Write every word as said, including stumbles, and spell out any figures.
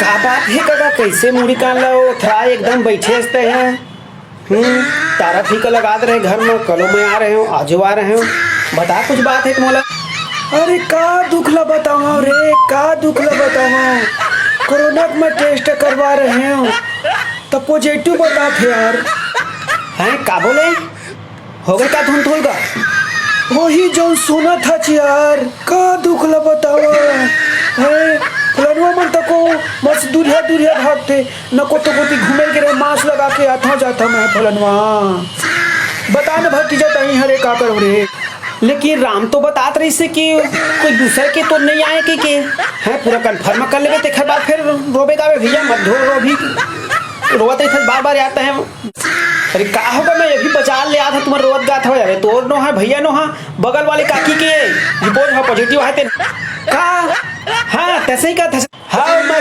का बात हे कका, कइसे मुड़ी कान ल ओथरा एकदम बइठे हस तैं ह? हम्म, तारा फीका लगात रहे घर म, कलो मैं आ रहे हंव, आजो आ रहे हंव। बता, कुछ बात हे त मोला। अरे का दुख ल बतावंव रे, का दुख ल बतावंव। कोरोना के मैं टेस्ट करवा रहे हंव, त पॉजिटिव बतात हे यार। हैं, का बोले? होगे का धुन धुल गा? वही जउन सुनत हच यार, का दुख ल बतावंव। हैं, फलनवा मन तको बस दुरिहा दुरिहा भागथे, न कोतो कोती घूमे के रहे, मास्क लगा के आथंव जाथंव मैं फलनवा। बता न भतीजा, तहीं हरे का करव रे? लेकिन राम तो बतात रहिस हे कि कोई दूसर के तो नइ आय कहिके। हैं, पूरा कन्फर्म कर लेबे, तेखर बाद फेर रोबे गाबे भइया, मत ढो रो भी। रोवत रहिथे बार बार यार तैं ह। अरे का होगे, मैं अभी बजार ले आत हंव, तुमन रोवत गात हव। अरे तोर नोहय भइया नोहय, बगल वाले काकी के रिपोर्ट ह पॉजिटिव आय ते। का? हां, तइसही कहत हस। हां,